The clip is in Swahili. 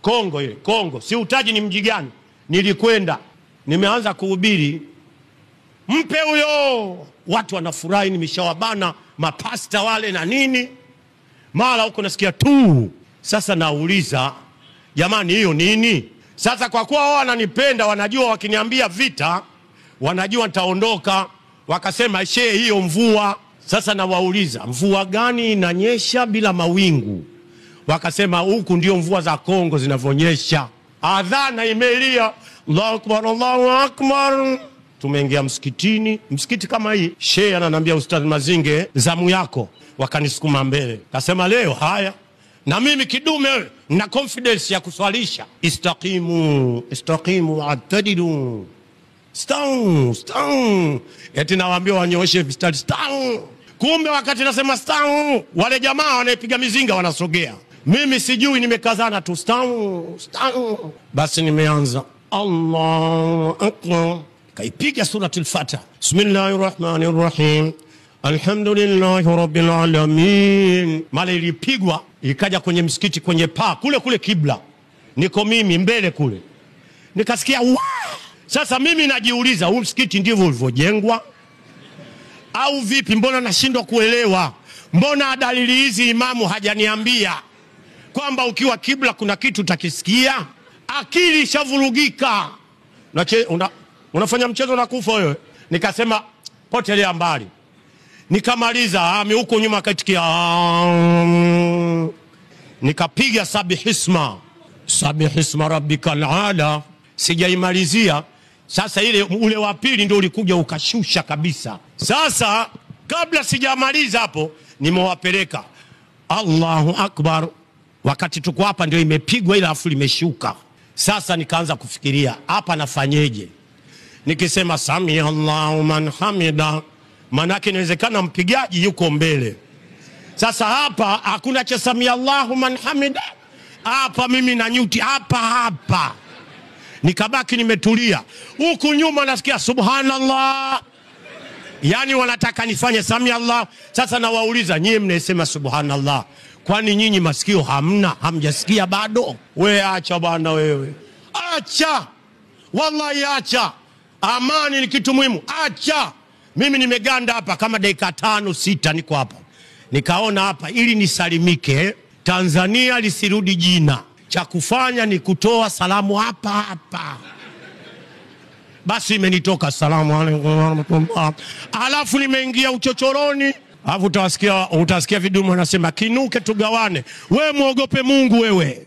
Kongo ile, Kongo. Si utaji ni mji gani. Nilikwenda, nimeanza kuhubiri. Mpe huyo. Watu wanafurahi, nimeshawabana mapasta wale na nini. Mara huko nasikia tu. Sasa nauliza, jamani hiyo nini? Sasa kwa kuwa wao wananipenda, wanajua wakiniambia vita, wanajua nitaondoka. Wakasema shehe hiyo mvua. Sasa nawauliza, mvua gani inanyesha bila mawingu? Wakasema huku ndio mvua za Kongo zinavyonyesha. Adhana imelia, Allahu Akbar, Allahu Akbar. Tumeingia msikitini, msikiti kama hii. Shehe ananiambia Ustadh Mazinge, zamu yako. Wakanisukuma mbele. Kasema leo haya. Na mimi kidume na confidence ya kuswalisha. Istaqimu, istaqimu atadilu. Stau, stau. Eti nawaambia wanyooshe mstari stau. Kumbe wakati nasema stau, wale jamaa wanaipiga mizinga wanasogea. Mimi sijui, nimekazana tu stau, stau. Basi nimeanza Allahu Akbar. Kaipiga suratul Fatiha. Bismillahirrahmanirrahim. Alhamdulillahi rabbil alamin. Mara ilipigwa ikaja kwenye msikiti, kwenye paa kule kule kibla. Niko mimi mbele kule. Nikasikia wa! Sasa mimi najiuliza, huu msikiti ndivyo ulivyojengwa au vipi? Mbona nashindwa kuelewa? Mbona dalili hizi imamu hajaniambia kwamba ukiwa kibla kuna kitu utakisikia? Akili ishavurugika. Unafanya mchezo na kufa wewe. Nikasema potelea mbali. Nikamaliza ami huko nyuma kaitikia. Nikapiga sabihisma. Sabihisma rabbikal ala. Sijaimalizia. Sasa ile ule wa pili ndio ulikuja ukashusha kabisa. Sasa kabla sijamaliza hapo nimewapeleka Allahu Akbar. Wakati tuko hapa ndio imepigwa ile afu limeshuka. Sasa nikaanza kufikiria hapa nafanyeje? Nikisema sami Allahu man hamida, manake inawezekana mpigaji yuko mbele. Sasa hapa hakuna cha sami Allahu man hamida. Hapa mimi na nyuti hapa hapa. Nikabaki nimetulia. Huku nyuma nasikia subhanallah. Yani wanataka nifanye sami Allah. Sasa nawauliza, nyinyi mnasema subhanallah, kwani nyinyi masikio hamna? Hamjasikia bado? We acha bwana wewe. Acha. Wallahi acha. Amani ni kitu muhimu. Acha. Mimi nimeganda hapa kama dakika 5 6 niko hapa. Nikaona hapa ili nisalimike, Tanzania lisirudi jina. Cha kufanya ni kutoa salamu hapa hapa. Basi imenitoka salamu alaykum warahmatullah. Alafu nimeingia uchochoroni. Alafu utasikia vidumu wanasema kinuke tugawane. Wewe muogope Mungu wewe.